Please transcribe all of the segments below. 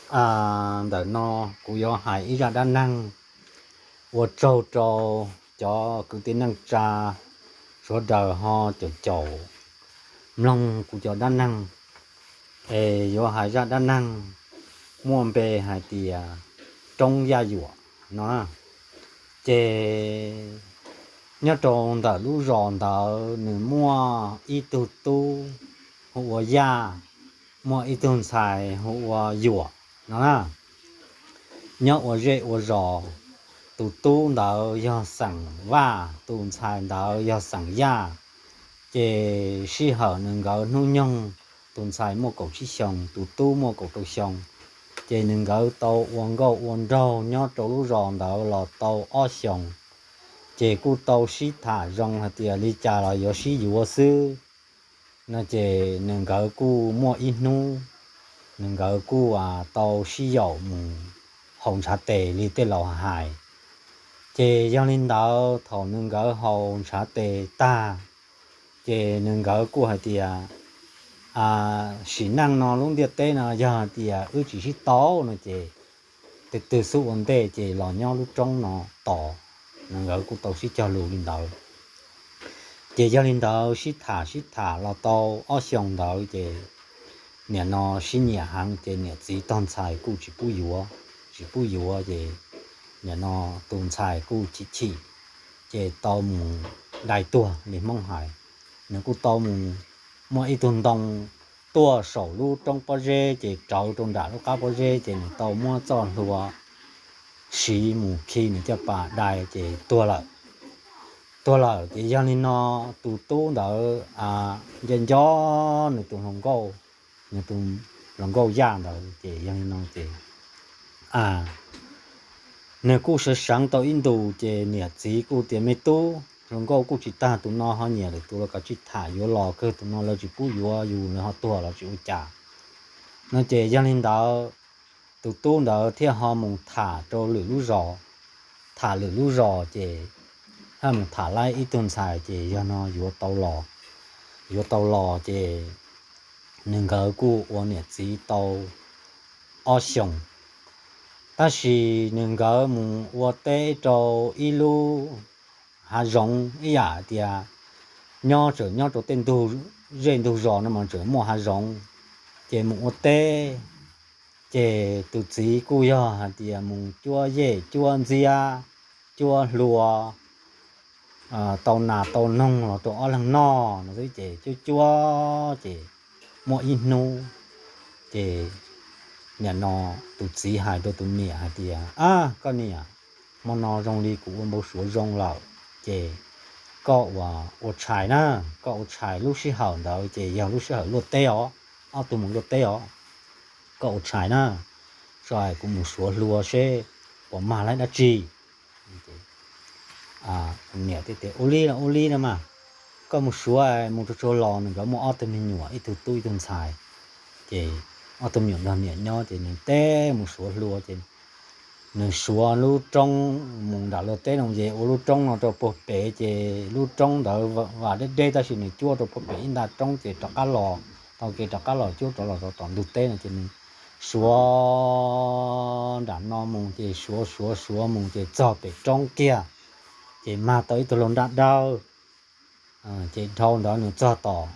Ntawm no kuv yuav hais ib zaj dab neeg ua tsaug rau cov kwv tij neej tsa sawv daws ho caum caum mloog kuv cov dab neeg. Es yuav hais zaj dab neeg muaj npe hais tias Roob Yaj Yuam no. Ces nyob rau ntawm lub zos ntawd nws muaj ib tug tub hu ua Yaj, muaj ib tug ntxhais hu ua Yuam no na. Nyob ua zej ua zos, tus tub ntawd yog xeem Vaj, tus ntxhais ntawd yog xeem Yaj. Ces sij hawm nws nkawd hnub nyoog, tus ntxhais muaj kaum tsib xyoos, tus tub muaj kaum rau xyoo. Ces nws nkawd tau ua nkauj ua nraug nyob rau lub zos ntawd los tau ob xyoos. Ces kuj tau sib tham zoo hais tias li cas los yuav sib yuav xwb no. Ces nws nkawd kuj muaj ib hnub, nws nkawd kuj tau sib yaum mus haus ntshav tes li tej laus hais. Ces yog li ntawd thaum nws nkawd haus ntshav tes tag, ces nws nkawd kuj hais tias, sim neej no lub ntiaj teb no yog hais tias wb tsis sib tau no ces tus twg xub ua ntej ces los nyob lub roob no tos. Nws nkawd kuj tau sib cog lus li ntawd. Ces yog li ntawd sib tham sib tham los tau ob xyoos ntawd ces nim no sib nyiam heev ces niam txiv tog ntxhais kuj tsis pub yuav, tsis pub yuav ces nim no tus ntxhais kuj chim chim, ces tau mus dai tuag li Hmoob hais. Nws kuj tau mus muaj ib tug ntoo tuaj saum lub roob pob zeb ces rawv rau nram lub qab pob zeb ces nws tau muab txoj hlua siv mus khi nws caj pas dai ces tuag lawm. Tuag lawm ces yog li no tus tub ntawd nco nco nws tus hluas nkauj, nws tus hluas nkauj Yaj ntawd ces yog li no ces nws kuj sawv seev tau ib ntus ces niam txiv kuj tias, me tub, hluas nkauj kuj tsis tag, tus no ho nyiam lwm tus los kav tsij tham, yuav los kawg, tus no lawv tsis pub yuav, yus nws ho tuag los tsis ua cas no. Ces yog li ntawd tus tub ntawd thiaj ho mus tham rau lwm lub zos, tham lwm lub zos ces thiaj mus tham laib ib tug ntxhais ces yog no yuav tau los, yuav tau los ces nws nkawd kuj ua niam txiv tau ob xyoos. Tab sis nws nkawd mus ua teb rau ib lub hav zoov ib yam tias nyob tseem nyob rau tej ntug zej ntug zos no mas tseem muaj hav zoov, ces mus ua teb ces tus txiv kuj yog hais tias mus cuab yej cuab ntxiab, cuab hlua, tau nas tau noog los rau ob leeg noj no xwb ces cuab cuab ces muaj ib hnub ces nim no tus txiv hais rau tus niam hais tias, ab, koj niam, hmo no zoo li kuv ua npau suav zoo lawm ces koj ua, ua tshais na, koj ua tshais lub sij hawm ntawd ces yog lub sij hawm luaj teb os, ob tug mus luaj teb os, koj ua tshais na, tso kuv mus suav hlua seb puas mag laib dab tsi. Niam tias, ua li los ua li no mas, koj mus suav mus tsuag tsuag los. Nws nkawd muaj ob tug me nyuam, ib tug tub ib tug ntxhais, ces ob tug me nyuam nrog niam nyob ces nws teb mus suav hlua ces nws suav lub roob mus nram luag teb no ces ua lub roob no rau puag pem ces lub roob ntawd vam deb deb tab sis nws cuab rau puag pem ib nta roob ces rov qab los, taug kev rov qab los cuab rov los rau tom ntug teb no ces nws suav nram no mus ces suav suav suav mus ces txog pem roob kiag ces mag tau ib tug lau nraj dawb. Ces dhau ntawd nws txog tom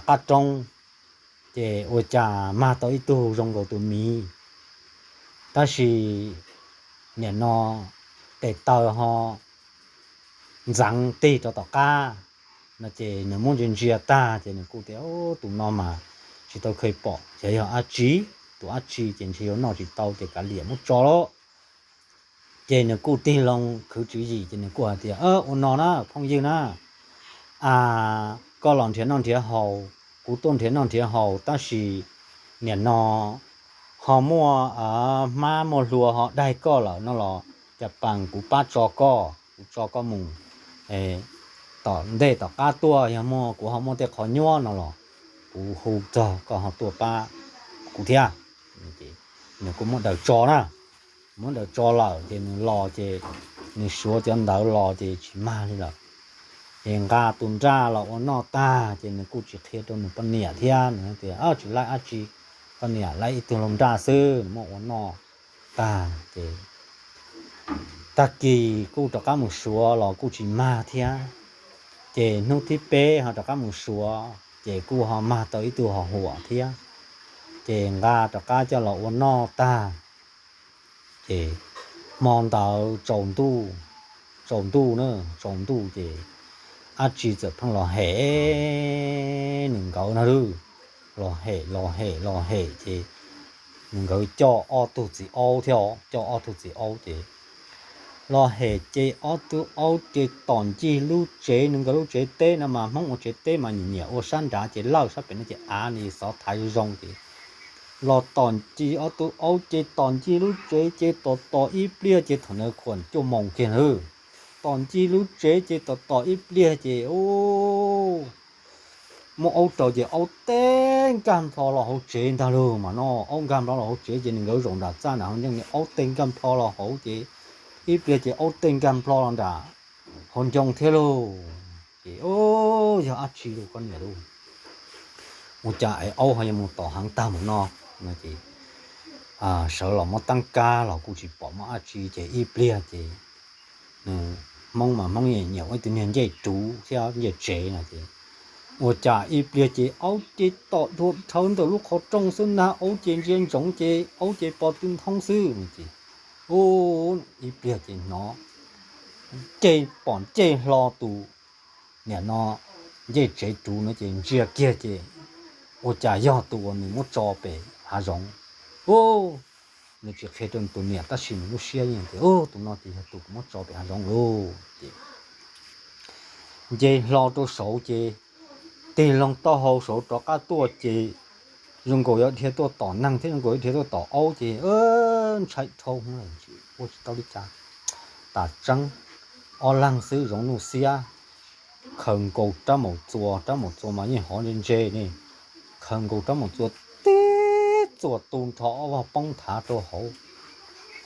qab roob ces ua cas mag tau ib tug zoo nkaus tus miv, tab sis nim no tes taw ho ntxeev tig rau tom qab no ces nws muab ntsia ntsia tag ces nws kuj tias, tus no mas tsis tau kheev pom, yog yog dab tsi, tus dab tsi ces ntshe yuav noj tsis tau ces kav liam muab tso lawm. Ces nws kuj tig loo khwv tswv yim ces nws kuj hais tias, ua no na phooj ywg na, koj los nrhiav noj nrhiav haus, kuv tuaj nrhiav noj nrhiav haus tab sis nim no ho muaj hmab muaj hlua ho daig koj lawm no los cas pas kuv pab tso koj, kuv tso koj mus tom ntej tom qab tuaj, yog muaj kuv ho muaj tej qhov nyuab no los kuv hu txog koj ho tuaj pab kuv thiab. Nws kuj muab daws tso na, muab daws tso lawm ces nws los ces nws suav cov ntawd los ces tsis mag li lawm. Ces nqa tus nraj los ua noj tag ces nws kuj tsis qhia rau nws poj niam thiab, nws tias, tsis laib dab tsi, koj niam lawv ib tug laus nraj xwb, muab ua noj tag ces tag kis kuj rov qab mus suav los kuj tsis mag thiab. Ces hnub thib peb ho rov qab mus suav ces kuj ho mag tau ib tug ho huam thiab. Ces nqa rov qab coj los ua noj tag, ces hmo ntawd tsaus ntuj, tsaus ntuj na, tsaus ntuj ces dab tsi txawm pheej los hem nws nkawd no lawm. Los hem los hem los hem ces nws nkawd coj ob tug txiv aub thiab, coj ob tug txiv aub ces los hem ces ob tug aub ces tom ncig lub tsev, nws nkawd lub tsev teb no mas Hmoob ua tsev teb mas nyiam ua sab nrad ces lawj sab pem no ces av nws xov thaiv zoo ces los tom ncig ob tug aub ces tom ncig lub tsev ces tom tom ib pliag ces thaum ntawd khuam cuaj moos kiag lawm. Tom ncig lub tsev ces tom tom ib pliag ces muab aub rau ces aub teb nkag nplho los hauv tsev ntag lauj. Mas no aub nkag nplho los hauv tsev ces nws nkawd zaum nram txaj nram hauv ncoo, aub teb nkag nplho los hauv ces ib pliag ces aub teb nkag nplho los nram hauv ncoo thiab lauj. Ces yog dab tsi lauj koj niam lauj, ua cas es aub ho yuav mus tom heev tag mus no no ces sawv los muab tab kab los kuj tsis pom muaj dab tsi ces ib pliag ces nws, Hmoob mas Hmoob nyiam ua ib tug niag ncej ruv thiab ncej tsev no ces ua cas ib pliag ces aub ces tom dhau ntawm lub qhov rooj xwb ntag, aub ces ntsia ntsoov ces aub ces pom tw nthoob xwb no ces ib pliag ces hnov ncej, pom ncej hlo tus niam no ncej tsev ruv no ces ntsia kiag ces ua cas yog tus uas nws muab tso pem hav zoov. Nws tsis qhia rau tus niam tab sis nws lub siab yeej tias tus no ces yog tus kuv muab tso pem hav zoov lauj. Ces nce hlo rau saud ces tig loo taub hau saud rov qab tuaj ces zoo nkaus yuav dhia tuaj tom neeg thiab zoo nkaus yuav dhia tuaj tom aub ces ntshai dhau, ua tsis tau li cas. Tas tseeb ob leeg xwb zoov nuj xiab, khaws nkaus rab maum txuas, rab maum txuas mas yeej hov ntse ntse ne, khaws nkaus rab maum txuas tib txuas tu nrho ob vag poob nthav rau hauv.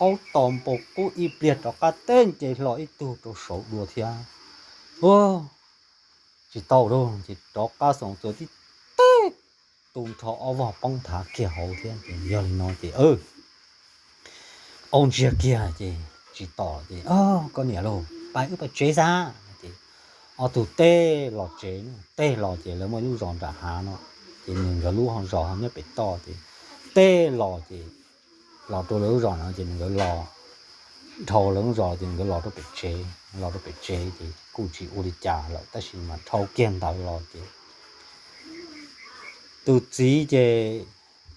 Aub tos npaum qub ib pliag rov qab teb nce hlo ib tug rau saud dua thiab. Tsis tau lauj, ces rov qab xaus txuas tib teb tu nrho ob vag poob nthav kiag hauv thiab. Ces yog li no ces aub ntsiag kiag ces tsis tos ces, Koj niam lauj, pais wb pais tsev xwb. Ces ob tug teb los tsev, teb los ces lawv muaj ib lub zos nram hav no, ces nws nkawd lub zos ho nyob pem toj ces teb los ces los rau lawv lub zos no ces nws nkawd los dhau lawv lub zos ces nws nkawd los rau pem tsev, los rau pem tsev ces kuj tsis ua li cas lawm tab sis mas dhau kiag ntawd los ces tus txiv ces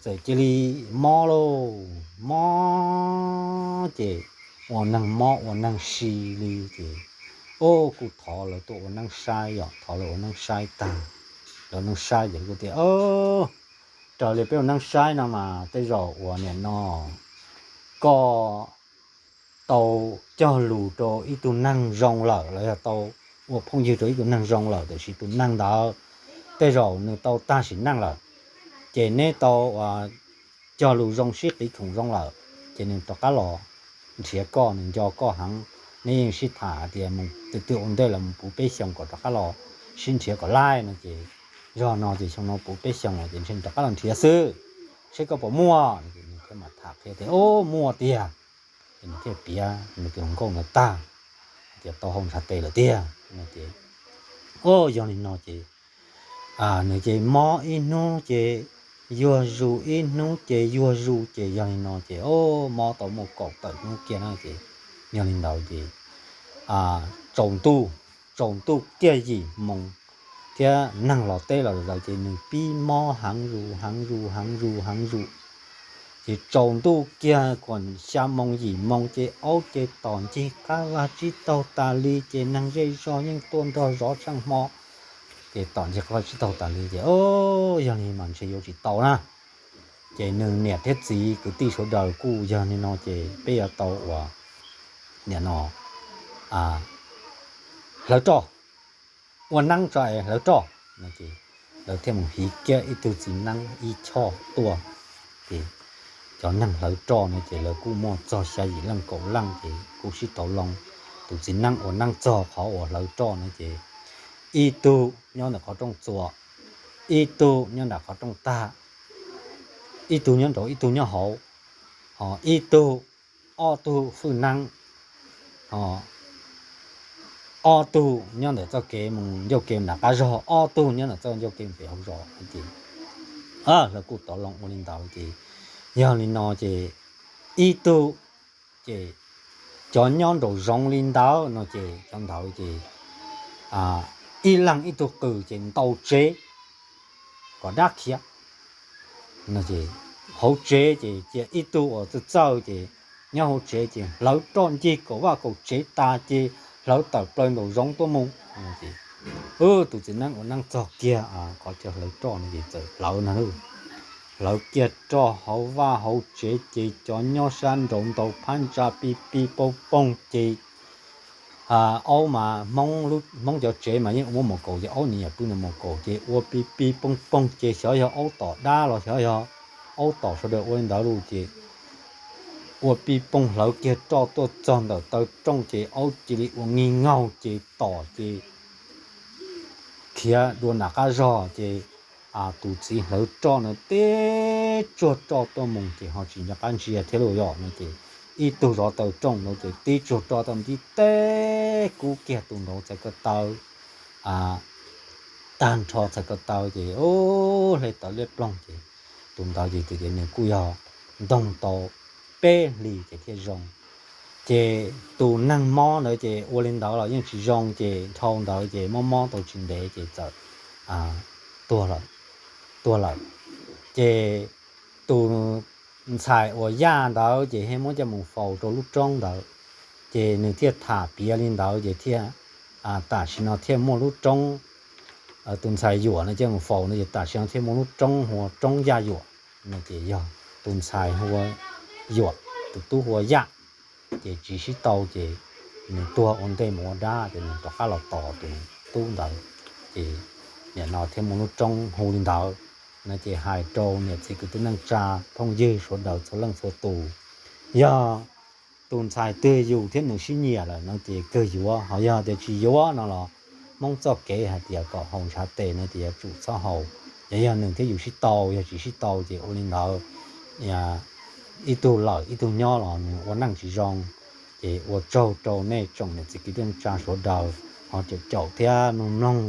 txawm cia li mob lauj, mob ces ua neeg mob ua neeg si li ces, o, kuj thov lawv tuaj ua neeb saib, yog thov lawv ua neeb saib tag, lawv ua neeb saib ces kuj tias, Raws li peb ua neeb saib no mas tej zaum uas nim no koj tau cog lus rau ib tug neeg zoo lawm los yog tau ua phooj ywg rau ib tug neeg zoo lawm, tiam sis tus neeg ntawd tej zaum nws tau tag sim neej lawm, ces neb tau cog lus zoo sib qiv khoom zoo lawm, ces nws rov qab los nrhiav koj, nws nco koj heev. Neb yeej sib tham hais tias mus twg twg ua ntej los mus puv peb xyoos kom rov qab los sib nrhiav kom laij no ces, yog no ces xyoo no puv peb xyoos los ces ntshe rov qab los nrhiav xwb, seb koj puas muaj. Nws thiaj mam tham qhia tias, O, muaj tiag. Ces nws thiaj piav nws tus hluas nkauj ntawd tag, tias tau hau ntshav tes lawm tiag no ces, o, yog li no ces nws ces mob ib hnub ces yuag zus ib hnub ces yuag zus ces yog li no ces, o, mob tau muaj kaum tawm hnub kiag na ces, yog li ntawd ces tsaus ntuj, tsaus ntuj kiag yim moo thiab neeg los teb los zaws ces nws pib mob heev zus heev zus heev zus heev zus. Ces tsaus ntuj kiag kom xya moo yim moo ces aub ces tom ncig qab vag tsib taug tas li ces neeg zej zog yeej tuaj nrog zov tsheej hmo. Ces tom ncig qab vag tsib taug tas li ces, o, yog li mas ntshe yuav tsis tau na. Ces nws niam thiab txiv kwv tij sawv daws kuj yog li no ces peb yuav tau ua, nim no, hlawv roj, ua neeb tso es hlawv roj no ces lawv thiaj mus hiv kiag ib tug txiv neeb ib choj tuaj. Ces cov neeg hlawv roj no ces lawv kuj muaj txog xya yim leej kaum leej ces kuj sib tau loo. Tus txiv neeb ua neeb txog qhov uas hlawv roj no ces ib tug nyob ntawm qhov rooj txuas, ib tug nyob nram qhov rooj tag, ib tug nyob nraud ib tug nyob hauv, ho ib tug, ob tug hwj neeb, ho ob tug nyob ntawm txoj kev mus ncauj ke nram qab zog, ob tug nyob ntawm txoj ncauj ke pem hauv zos ces lawv kuj tov loo ua li ntawd ces yog li no ces ib tug ces cov nyob nraum zoov li ntawd no ces cov ntawd ces ib leeg ib tug qws ces ntaus tsev kom dab khiav. Hauv tsev ces cia ib tug uas txawj txawj ces nyob hauv tsev ces hlawv roj ncig kaum vaj kaum tsev tas ces hlawv tawm plaws nraum zoov tuaj mus. Tus txiv neeb ua neeb txog kiag qhov chaw hlawv roj no ces txawm hlawv no, hlawv kiag roj hauv vaj hauv tsev ces cov nyob sab nraud ntaus phab ntsa pib pib poog poog ces aub mas Hmoob cov tsev mas yeej ua muaj mus kaus ces aub nws yam pw nws mus kaus ces ua pib pib poog poog ces xyov yog aub tom dab los xyov yog aub tom sawv daws ua li ntawd lauj ces ua pib poog hlawv kiag roj tuaj txog ntawm taw rooj ces aub cia li ua nkig nkaug ces tom ces khiav dua nram qab zog ces tus txiv hlawv roj na tib tsuag roj tuaj mus ces ho tsis nco qab ntsia thiab lauj yom no ces ib tug zov taw rooj no ces tib tsuag roj tuaj mus tib teb kub kiag tus nraud txhais ko taw tag nrho txhais ko taw ces hle tawv liab ploog ces tus ntawd ces tias nws kuj yog ntoog tau peb hlis ces thiaj zoo. Ces tus neeg mob ntawd ces ua li ntawd los yeej tsis zoo ces dhau ntawd ces mob mob tau tsis ntev ces txawm tuag lawm. Ces tus ntxhais uas yaj ntawd ces thiaj muab coj mus faus rau lub roob ntawd. Ces nws thiaj tham piav li ntawd ces thiaj, tam sim no thiaj muaj lub roob, tus ntxhais yuam no coj mus faus no ces tam sim no thiaj muaj lub roob hu ua roob Yaj Yuam no ces yog tus ntxhais hu ua Yuam, tus tub hu ua Yaj. Ces tsis sib tau ces nws tuag ua ntej mus ua dab ces nws rov qab los tos tus tub ntawd. Ces nim no thiaj muaj lub roob hu li ntawd no ces hais rau niam txiv kwv tij neej tsa phooj ywg sawv daws txhua leej txhua tus, yog tus ntxhais twg yus thiab nws sib nyiam lawm no ces kawg yuav, ho yog tias tsis yuav no los Hmoob txoj kev hais tias kom haus ntshav tes no ces yuav tsum txhob haus. Yog, yog nws thiab yus sib tau, yog tsis sib tau ces ua li ntawd, ib tug lawm ib tug nyob los nws ua neej tsis zoo. Ces ua tsaug rau nej tsoom niam txiv kwv tij neej tsa sawv daws ho caum caum thiab mloog mloog,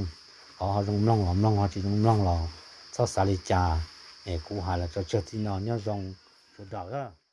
qhov ho zoo mloog los mloog, ho tsis zoo mloog los txhob xav li cas. Es kuv hais los tso tseg txij no, nyob zoo sawv daws.